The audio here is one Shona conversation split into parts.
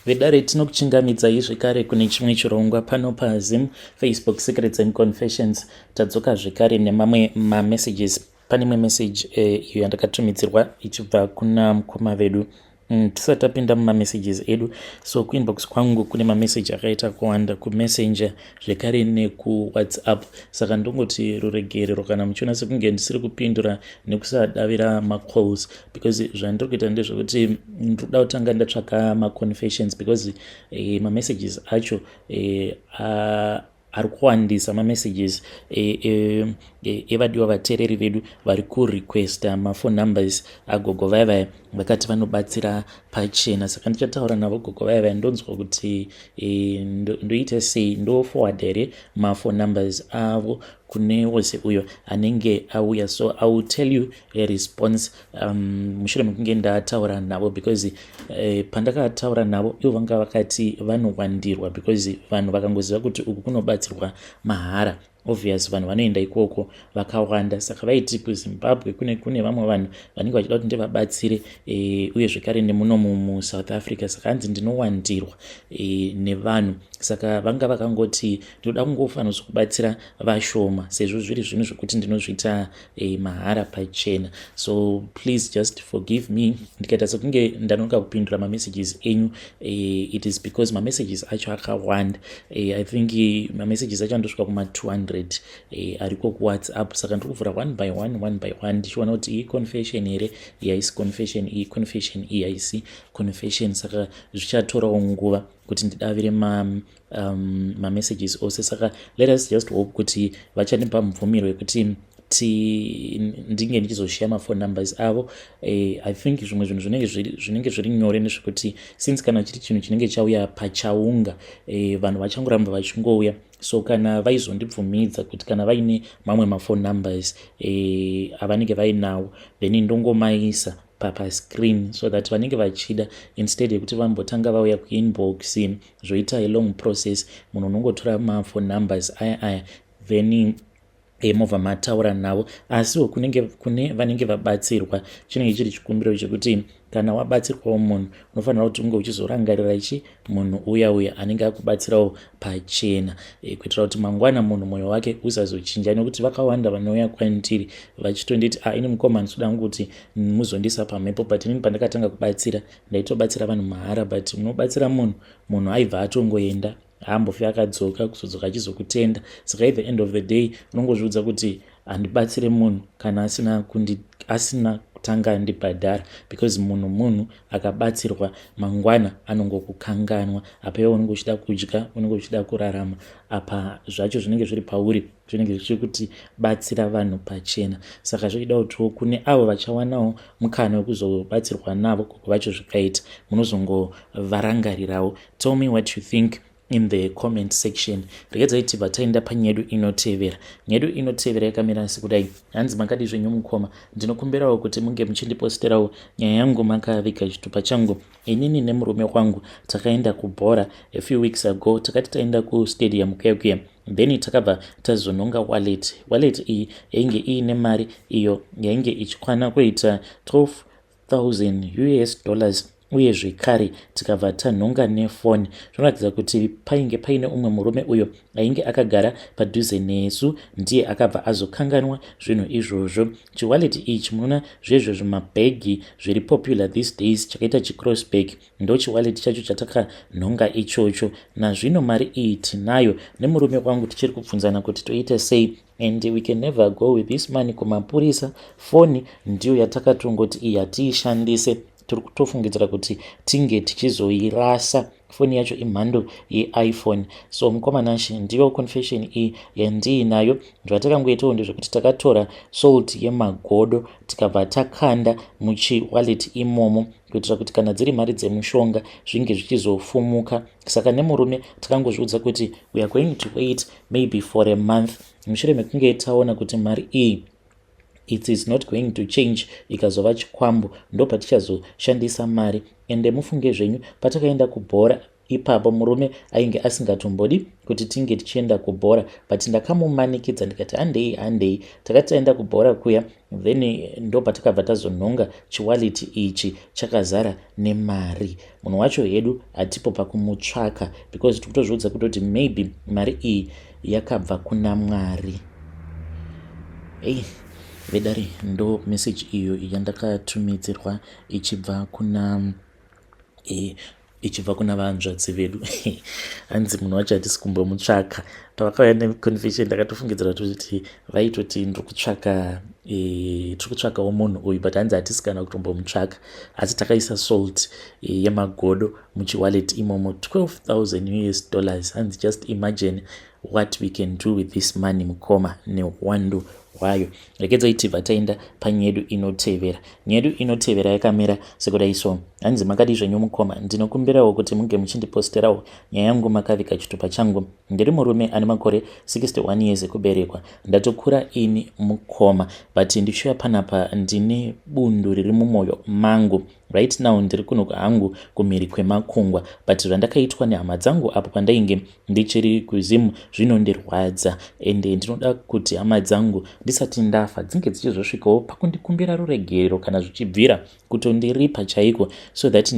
Vedare, tinokuchingamidzai zvekare kune chimwe chirongwa pano paZim Facebook Secrets and Confessions. Tadzoka zvekare nemamwe mamessages. Pane imwe message iyo yandakatumidzirwa ichibva kuna mukoma vedu. Tisati tapinda mumamessages edu, so kuinbox kwangu kune mameseji akaita kuwanda, kumessenger zvekare nekuWhatsApp. Saka ndongoti ruregerero kana muchiona sekunge ndisiri kupindura nekusadavira macalls, because zvandiri kuita ndezvekuti ndinoda kutanga ndatsvaka maconfessions, because mamessages acho ari kuwandisa, mamessages evadiwa vateereri vedu vari kurequesta maphone numbers agogo vaya vaya vakati vanobatsira pachena. Saka ndichataura navo gogo vaya vaya, ndonzwa kuti ndoita sei, ndoforward here maphone numbers avo kune wose uyo anenge auya. So I will tell you a response mushure mekunge ndataura navo, because pandakataura navo ivo vanga vakati vanowandirwa, because vanhu vakangoziva kuti uku kunobatsirwa mahara, obvious vanhu vanoenda ikoko vakawanda. Saka vaiti kuZimbabwe kune vamwe vanhu vanenge vachida kuti ndivabatsire, uye zvekare nemunomu muSouth Africa. Saka hanzi ndinowandirwa nevanhu. Saka vanga vakangoti ndinoda kungofanira kubatsira vashoma, sezvo zviri zvinhu zvekuti ndinozviita mahara pachena. So please just forgive me ndikaita sekunge ndanonoka kupindura mamessages enyu. It is because mamessages acho akawanda. I think mamessages acho andosvika kuma200 ariko kuWhatsApp. Saka ndiri kuvhura one by one, one by one, ndichiona kuti iyi confession here, iyi haisi confession, iyi confession, iyi haisi confession. Saka zvichatorawo nguva kuti ndidavire mamessages ose. Saka let us just hope kuti vachandipa mubvumiro yekuti ndinge ndichizoshiya maphone numbers avo. I think zvimwe zvinhu zvinenge zviri nyore nezvekuti since kana chiri chinhu chinenge chauya pachaunga, vanhu vachangoramba vachingouya. So kana vaizondibvumidza kuti kana vaine mamwe maphone numbers avanenge vainawo, then ndongomaisa pascreen so that vanenge vachida, instead yekuti vambotanga vauya kuinbox, zvoita a long process, munhu unongotora maphone numbers aya aya, then movha mataura navo. Asiwo kunenge kune vanenge vabatsirwa, chinenge chiri chikumbiro chekuti kana wabatsirwawo munhu, unofanira kuti unge uchizorangarira ichi munhu uya uya anenge akubatsirawo pachena, kuitira kuti mangwana munhu mwoyo wake usazochinja, nekuti vakawanda vanouya kwandiri vachitonditi, "A, ini mukoma, handitoda kuti muzondisa pamhepo, but inini pandakatanga kubatsira ndaitobatsira vanhu mahara, but unobatsira munhu, munhu aibva atongoenda, haambofi akadzoka kuzodzoka achizokutenda." Saka at the end of the day unongozviudza kuti handibatsire munhu kana asina kutanga andibhadhara, because munhu akabatsirwa mangwana anongokukanganwa. Apa iwe unenge uchida kudya, unenge uchida kurarama. Apa zvacho zvinenge zviri pauri, zvinenge zvichiri kuti batsira vanhu pachena. Saka zvoida kutiwo kune avo vachawanawo mukana wekuzobatsirwa navo gogo vacho, zvikaita munozongovarangarirawo. Tell me what you think in the comment section. Regedzai tibva taenda panyedu inotevera. Nyedu inotevera yakamira sekudai. Hanzi, "Makadi zvenyu mukoma? Ndinokumbirawo kuti munge muchindiposterawo nyaya yangu makaviga chitupa changu. Inini nemurume wangu takaenda kubhora a few weeks ago. Takati taenda kustadium kuya kuya, then takabva tazononga wallet. Wallet iyi yainge iine mari iyo yainge ichikwana kuita 12,000 US dollars, uye zvekare tikabva tanhonga nefoni. Zvinoratidza kuti painge paine umwe murume uyo ainge akagara padhuze nesu, ndiye akabva azokanganwa zvinhu izvozvo. Chiwallet ichi, munoona zvezvo zvimabhegi zviri popular these days, chakaita chicrossbag, ndo chiwallet chacho chatakanhonga ichocho. Nazvino mari iyi tinayo. Nemurume wangu tichiri kubvunzana kuti toita sei, and we can never go with this money kumapurisa. Foni ndiyo yatakatongoti iyi hatiishandise, tiri kutofungidzira kuti tinge tichizoirasa. Foni yacho imhando yeIPhone." So mukoma Nashe, ndiyo confession iyi yandiinayo. Zvatakangoitawo ndezvekuti takatora salt yemagodo, tikabva takanda muchiwallet imomo, kuitira kuti kana dziri mari dzemushonga zvinge zvichizofumuka. Saka nemurume takangozviudza kuti we are going to wait maybe for a month. Mushure mekunge taona kuti mari iyi, it is not going to change ikazova chikwambo, ndo patichazoshandisa mari. Ende mufunge zvenyu, patakaenda kubhora Ipapo murume ainge asingatombodi kuti tinge tichienda kubhora, but ndakamumanikidza ndikati handei, handei. Takati taenda kubhora kuya, then ndopatakabva tazonhonga chiwallet ichi chakazara nemari. Munhu wacho hedu hatipo pakumutsvaka because tikutozviudza kutoti maybe mari iyi yakabva kuna Mwari. Ei vedare, ndo message iyo yandakatumidzirwa ichibva kuna vanzvadzi vedu. Hanzi munhu wacho hatisi kumbomutsvaka. Pavakauya neconfession, ndakatofungidzira kuti vaitoti ndiri kutsvaka, tiri kutsvakawo munhu uyu, but hanzi hatisi kana kutombomutsvaka, asi takaisa salt yemagodo muchiwallet imomo, 12,000 US dollars. Hanzi just imagine what we can do with this money, mukoma, neuwandu hwayo. Regedzai tibva taenda panyedu inotevera. Nyedu inotevera yakamira sekudai so. Hanzi makadi zvenyu mukoma, ndinokumbirawo kuti munge muchindiposterawo nyaya yangu makavika chitupa changu. Ndiri murume ane makore 61 years ekuberekwa. Ndatokura ini mukoma, but ndichiuya panapa ndine bundu riri mumwoyo mangu. Right now ndiri kuno hangu kumhiri kwemakungwa, but zvandakaitwa nehama dzangu apo pandainge ndichiri kuZimu zvinondirwadza, ende ndinoda kuti hama dzangu ndisati ndafa dzinge dzichizosvikawo pakundikumbira ruregerero, kana zvichibvira kutondiripa chaiko, so that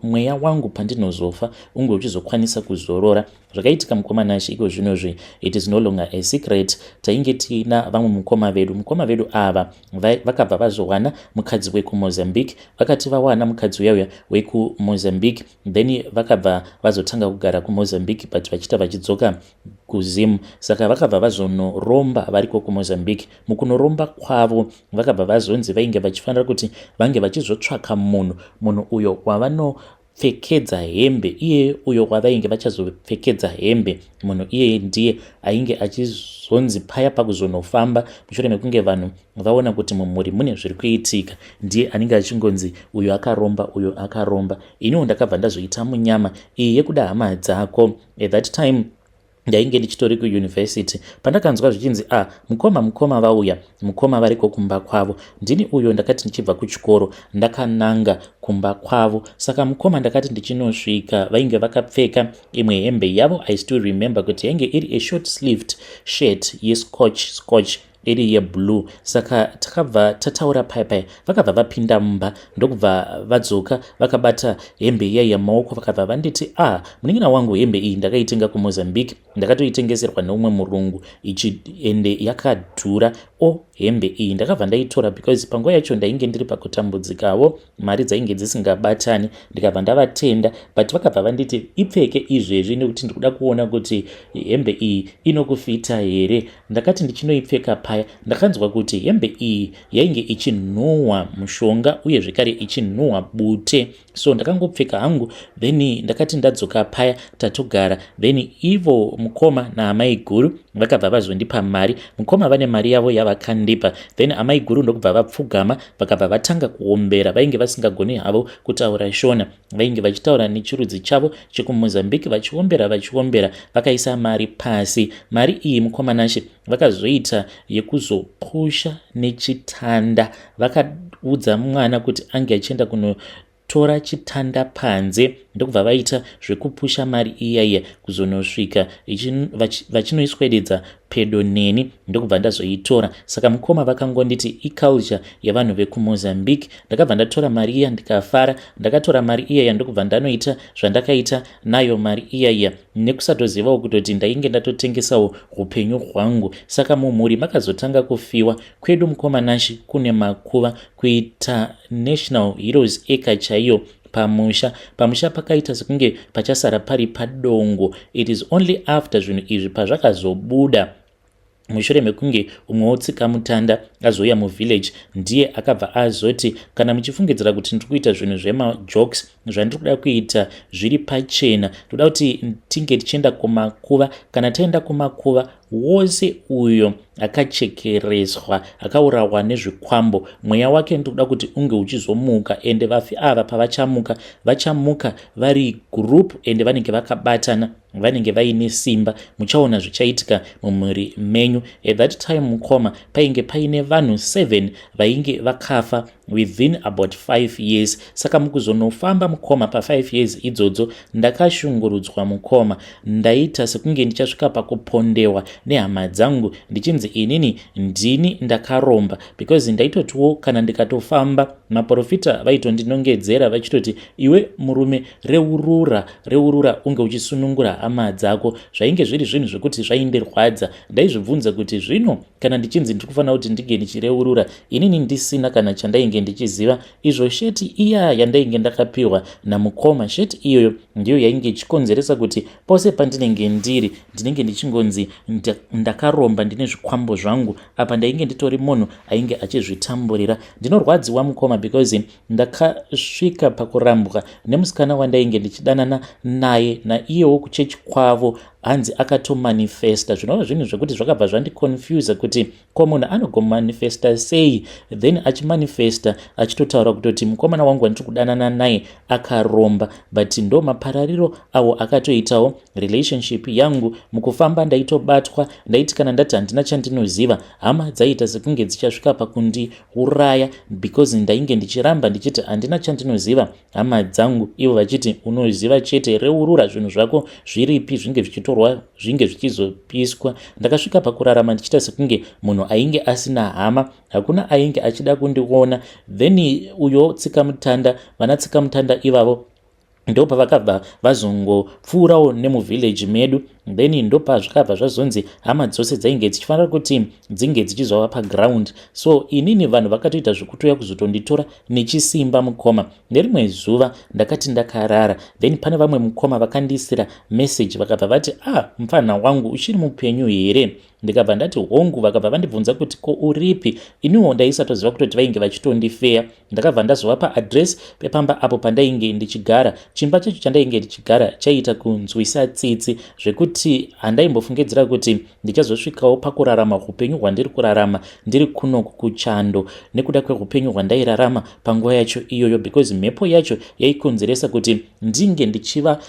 mweya wangu pandinozofa unge uchizokwanisa kuzorora. Zvakaitika mukoma Nashe iko zvinozvi, it is no longer a secret. Tainge tiina vamwe mukoma vedu. Mukoma vedu ava vakabva vazowana mukadzi wekuMozambique. Vakati vawana mukadzi uya uya wekuMozambique, then vakabva vazotanga kugara kuMozambique, but vachiita vachidzoka kuZimu. Saka vakabva vazonoromba variko kuMozambique. Mukunoromba kwavo vakabva vazonzi vainge vachifanira kuti vange vachizotsvaka munhu uyo wavanopfekedza hembe. Iye uyo wavainge vachazopfekedza hembe, munhu iyeye ndiye ainge achizonzi paya pakuzonofamba mushure mekunge vanhu vaona kuti mumhuri mune zviri kuitika, ndiye anenge achingonzi uyo akaromba, uyo akaromba. Iniwo ndakabva ndazoita munyama iyi yekuda hama dzako. At that time ndainge ndichitori kuuniversity pandakanzwa zvichinzi, "A ah, mukoma vauya, mukoma variko kumba kwavo." Ndini uyo ndakati ndichibva kuchikoro ndakananga kumba kwavo. Saka mukoma ndakati ndichinosvika, vainge vakapfeka imwe hembe yavo. I still remember kuti yainge iri a short sleeved shirt yescotch scotch, iri yeblue. Saka takabva tataura paya. Vakabva vapinda mumba, ndokubva vadzoka vakabata hembe iya yamaoko. Vakabva vanditi, "A ah, munin'ina wangu, hembe iyi ndakaitenga kuMozambique, ndakatoitengeserwa neumwe murungu ichi, ende yakadhura o hembe iyi." Ndakabva ndaitora because panguva yacho ndainge ndiri pakutambudzikawo, mari dzainge dzisingabatani. Ndikabva ndavatenda, but vakabva vanditi, "Ipfeke izvezvi nekuti ndikuda kuona kuti hembe iyi inokufita here." Ndakati ndichinoipfeka paya, ndakanzwa kuti hembe iyi yainge ichinhuhwa mushonga, uye zvekare ichinhuhwa bute. So ndakangopfeka hangu. Then ndakati ndadzoka paya, tatogara, then ivo mukoma naamai guru vakabva vazondipa mari. Mukoma vane mari yavo yavakandipa, then amai guru ndokubva vapfugama, vakabva vatanga kuombera. Vainge vasingagoni havo kutaura Shona, vainge vachitaura nechirudzi chavo chekuMozambique, vachiombera, vachiombera, vakaisa mari pasi. Mari iyi, mukoma Nashe, vakazoita yekuzopusha nechitanda. Vakaudza mwana kuti ange achienda kunotora chitanda panze, ndokubva vaita zvekupusha mari iya iya kuzonosvika vachinoiswededza pedo neni, ndokubva ndazoitora. Saka mukoma vakangonditi iculture yevanhu vekuMozambique. Ndakabva ndatora mari iya ndikafara. Ndakatora mari iya iya, ndokubva ndanoita zvandakaita nayo mari iya iya, nekusatozivawo kutoti ndainge ndatotengesawo upenyu hwangu. Saka mumhuri makazotanga kufiwa. Kwedu, mukoma Nashi, kune makuva, kuita National Heroes Acre chaiyo pamusha. Pamusha pakaita sekunge pachasara pari padongo. It is only after zvinhu izvi pazvakazobuda, mushure mekunge umwe wotsika mutanda azouya muvillage, ndiye akabva azoti, "Kana muchifungidzira kuti ndiri kuita zvinhu zvemajokes, zvandiri kuda kuita zviri pachena. Ndoda kuti tinge tichienda kumakuva. Kana taenda kumakuva, Wose uyo akachekereswa akaurawa nezvikwambo mweya wake ndikuda kuti unge uchizomuka ende vafi ava pavachamuka vachamuka vari group ende vanenge vakabatana vanenge vaine simba muchaona zvichaitika mumhuri menyu. At that time mukoma painge paine vanhu 7 vainge vakafa within about 5 years. Saka mukuzonofamba mukoma pa5 years idzodzo ndakashungurudzwa mukoma, ndaita sekunge ndichasvika pakupondewa nehama dzangu ndichinzi inini ndini ndakaromba, because ndaitotiwo kana ndikatofamba maprofita vaitondinongedzera vachitoti, "Iwe murume, reurura, reurura unge uchisunungura hama dzako." Zvainge zviri zvinhu zvekuti zvaindirwadza. Ndaizvibvunza kuti zvino kana ndichinzi ndiri kufanira kuti ndinge ndichireurura, inini ndisina kana chandainge ndichiziva. Izvo shirt iya yandainge ndakapiwa namukoma, shirt iyoyo ndiyo yainge ichikonzeresa kuti pose pandinenge ndiri ndinenge ndichingonzi ndakaromba, ndine zvikwambo zvangu. Apa ndainge nditori munhu ainge achizvitamburira. Ndinorwadziwa mukoma because ndakasvika pakurambwa nemusikana wandainge ndichidanana naye, naiyewo kuchechi kwavo hanzi akatomanifesta, zvinova zvinhu zvekuti zvakabva zvandiconfusa kuti ko munhu anogomanifesta sei, then achimanifesta achitotaura kutoti mukomana wangu wandiri kudanana naye akaromba. But ndo maparariro awo akatoitawo relationship yangu. Mukufamba ndaitobatwa, ndaiti kana ndati handina chandinoziva, hama dzaiita sekunge dzichasvika pakundiuraya because ndainge ndichiramba ndichiti handina chandinoziva, hama dzangu ivo vachiti, "Unoziva chete, reurura, zvinhu zvako zviripi zvinge zvichitorwa, zvinge zvichizopiswa." Ndakasvika pakurarama ndichiita sekunge munhu ainge asina hama, hakuna ainge achida kundiona. Then uyo tsikamutanda, vana tsikamutanda ivavo ndopavakabva vazongopfuurawo nemuvillage medu. Then ndopazvikabva zvazonzi hama dzose dzainge dzichifanira kuti dzinge dzichizova paground. So inini vanhu vakatoita zvekutoya kuzotonditora nechisimba mukoma. Nerimwe zuva ndakati ndakarara, then pane vamwe mukoma vakandiisira message, vakabva vati, "Ah, mufana wangu, uchiri mupenyu here?" Ndikabva ndati, "Hongu." Vakabva vandibvunza kuti, "Ko uripi?" Iniwo ndaisatoziva kutoti vainge vachitondifeya. Ndakabva ndazovapa address pepamba apo pandainge ndichigara. Chimba chacho chandainge ndichigara chaiita kunzwisa tsitsi zvekuti handaimbofungidzira kuti ndichazosvikawo pakurarama upenyu hwandiri kurarama ndiri kunoku kuchando, nekuda kweupenyu hwandairarama panguva yacho iyoyo, because mhepo yacho yaikonzeresa kuti ndinge ndichiva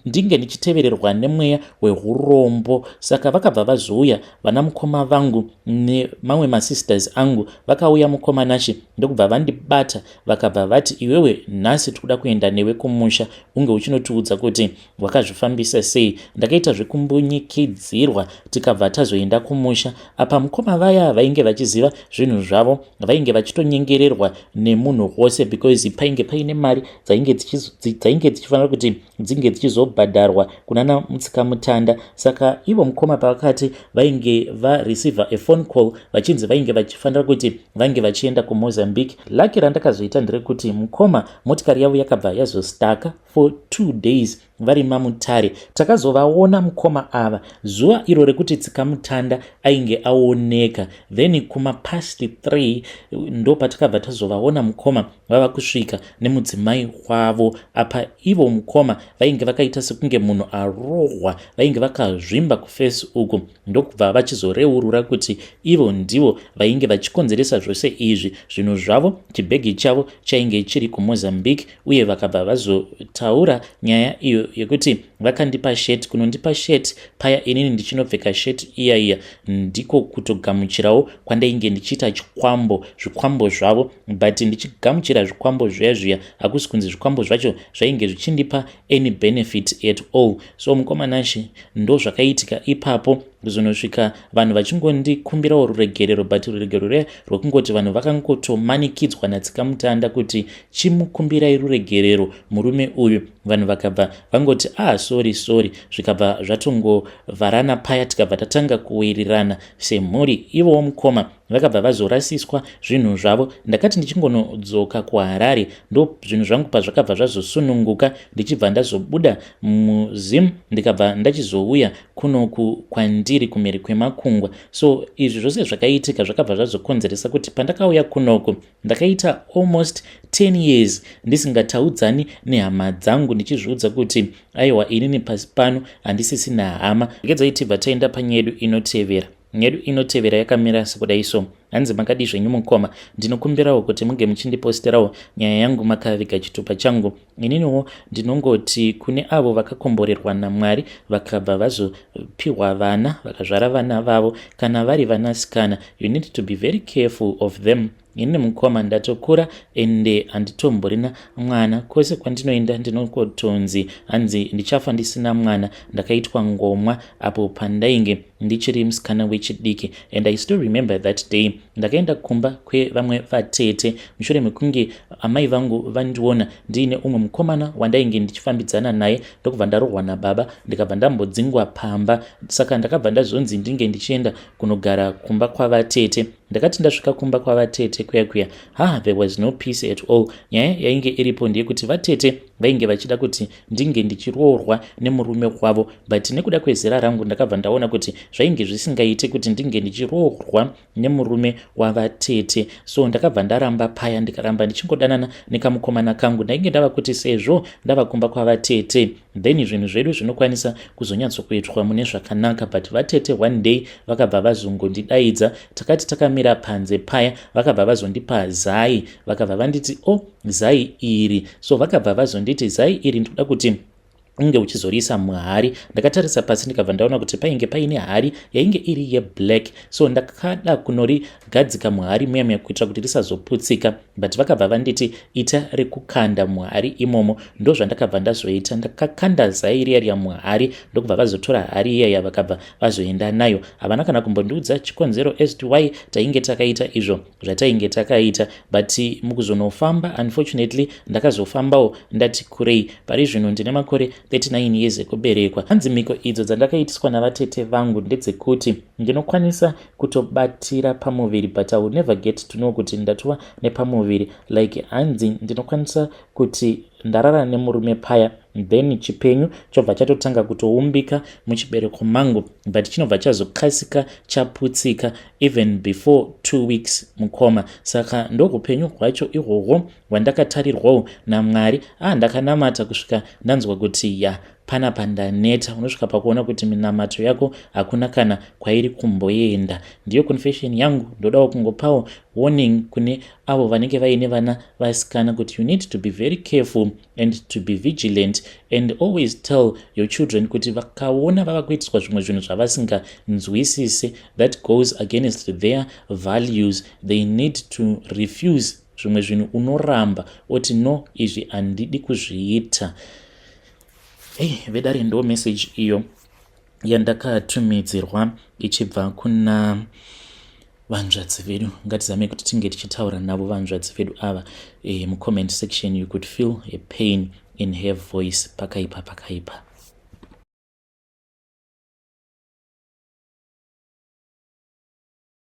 ndinge ndichitevererwa nemweya weurombo. Saka vakabva vazouya vana mukoma vangu nemamwe masisters angu, vakauya mukoma Nashe, ndokubva vandibata, vakabva vati, "Iwewe, nhasi tikuda kuenda newe kumusha, unge uchinotiudza kuti wakazvifambisa sei." Ndakaita zvekumbunyikidzirwa, tikabva tazoenda kumusha. Apa mukoma vaya vainge vachiziva zvinhu zvavo vainge vachitonyengererwa nemunhu wose, because painge paine mari dzainge dzichifanira kuti dzinge dzichizobhadharwa kunana mutsikamutanda. Saka ivo mukoma pavakati vainge vareceiva a phone call vachinzi vainge vachifanira kuti vange vachienda kuMozambique, lucky randakazoita nderekuti mukoma motikari yavo yakabva yazostaka for 2 days vari maMutare. Takazovaona mukoma ava zuva iro rekuti tsikamutanda ainge aoneka. Then kumapast 3 ndo patakabva tazovaona mukoma vava kusvika nemudzimai wavo. Apa ivo mukoma vainge vakaita sekunge munhu arohwa, vainge vakazvimba kuface uku, ndokubva vachizoreurura kuti ivo ndivo vainge vachikonzeresa zvose izvi, zvinhu zvavo, chibhegi chavo chainge chiri kuMozambique. Uye vakabva vazotaura nyaya iyo yekuti vakandipa shirt. Kunondipa shirt paya, inini ndichinopfeka shirt iya iya, ndiko kutogamuchirawo kwandainge ndichiita chikwambo, zvikwambo zvavo. But ndichigamuchira zvikwambo zviya zviya, hakusi kunzi zvikwambo zvacho zvainge zvichindipa any benefit at all. So mukoma Nashe, ndo zvakaitika ipapo, kuzonosvika vanhu vachingondikumbirawo ruregerero, but ruregerero ruya rwekungoti vanhu vakangotomanikidzwa natsikamutanda kuti chimukumbirai ruregerero murume uyu. Vanhu vakabva vangoti, "Ah, sorry, sorry," zvikabva zvatongovharana paya, tikabva tatanga kuwirirana semhuri. Ivowo mukoma Vakabva vazorasiswa zvinhu zvavo. Ndakati ndichingonodzoka kuHarare, ndo zvinhu zvangu pazvakabva zvazosununguka, ndichibva ndazobuda muZim, ndikabva ndachizouya kunoku kwandiri kumhiri kwemakungwa. So izvi zvose zvakaitika zvakabva zvazokonzeresa kuti pandakauya kunoku, ndakaita almost 10 years ndisingataudzani nehama dzangu, ndichizviudza kuti aiwa, inini pasi pano handisisina hama. Regedzai tibva taenda panyedu inotevera. Nyedu inotevera yakamira sekudai. So hanzi, "Makadi zvenyu mukoma? Ndinokumbirawo kuti munge muchindiposterawo nyaya yangu makaviga chitupa changu. Ininiwo ndinongoti kune avo vakakomborerwa naMwari, vakabva vazopiwa vana, vakazvara vana vavo, kana vari vanasikana, you need to be very careful of them. Inini mukoma ndatokura, ende handitomborina mwana. Kwose kwandinoenda ndinokotonzi hanzi ndichafa ndisina mwana. Ndakaitwa ngomwa apo pandainge ndichiri musikana wechidiki, and I still remember that day. Ndakaenda kumba kwevamwe vatete mushure mekunge amai vangu vandiona ndiine umwe mukomana wandainge ndichifambidzana naye, ndokubva ndarohwa nababa, ndikabva ndambodzingwa pamba. Saka ndakabva ndazonzi ndinge ndichienda kunogara kumba kwavatete. Ndakati ndasvika kumba kwavatete kuya kuya, ha, there was no peace at all. Nyaya yainge iripo ndeyekuti vatete vainge vachida kuti ndinge ndichiroorwa nemurume wavo, but nekuda kwezera rangu ndakabva ndaona kuti zvainge zvisingaiti kuti ndinge ndichiroorwa nemurume wavatete. So ndakabva ndaramba paya, ndikaramba ndichingodanana nekamukomana kangu. Ndainge ndava kuti sezvo ndava kumba kwavatete, then zvinhu zvedu zvinokwanisa kuzonyatsokuitwa mune zvakanaka. But vatete one day vakabva vazongondidaidza. Takati takamira panze paya, vakabva vazondipa zai, vakabva vanditi, 'O oh, zai iri.' So vakabva vazonditi, 'Zai iri ndikuda kuti unge uchizoriisa muhari.' Ndakatarisa pasi, ndikabva ndaona kuti painge paine hari yainge iri yeblack. So ndakada kunorigadzika muhari muya muya kuitira kuti risazoputsika, but vakabva vanditi, 'Ita rekukanda muhari imomo.' Ndo zvandakabva ndazoita. Ndakakanda zai riya riya muhari, ndokubva vazotora hari iyaya, vakabva vazoenda nayo. Havana kana kumbondiudza chikonzero as to why tainge takaita izvo zvatainge takaita. But mukuzonofamba, unfortunately ndakazofambawo ndati kurei. Pari zvino ndine makore 39 years ekuberekwa." Hanzi, "Mhiko idzo dzandakaitiswa navatete vangu ndedzekuti ndinokwanisa kutobatira pamuviri, but I will never get to know kuti ndatova nepamuviri. Like hanzi ndinokwanisa kuti ndarara nemurume paya, then chipenyu chobva chatotanga kutoumbika muchibereko mangu, but chinobva chazokasika chaputsika even before 2 weeks, mukoma. Saka ndokupenyu hwacho ihwohwo hwandakatarirwawo naMwari. Ah, ndakanamata kusvika ndanzwa kuti ya, panapa ndaneta." Unosvika pakuona kuti minamato yako hakuna kana kwairi kumboenda. Ndiyo confession yangu. Ndodawo kungopawo warning kune avo vanenge vaine vana vasikana kuti you need to be very careful and to be vigilant and always tell your children kuti vakaona vava kuitiswa zvimwe zvinhu zvavasinganzwisisi, that goes against their values, they need to refuse. Zvimwe zvinhu unoramba oti, "No, izvi handidi kuzviita." Hei vedare, ndo message iyo yandakatumidzirwa ichibva kuna vanzvadzi vedu. Ngatizame kuti tinge tichitaura navo vanzvadzi vedu ava. Mucomment section you could feel a pain in her voice. Pakaipa, pakaipa.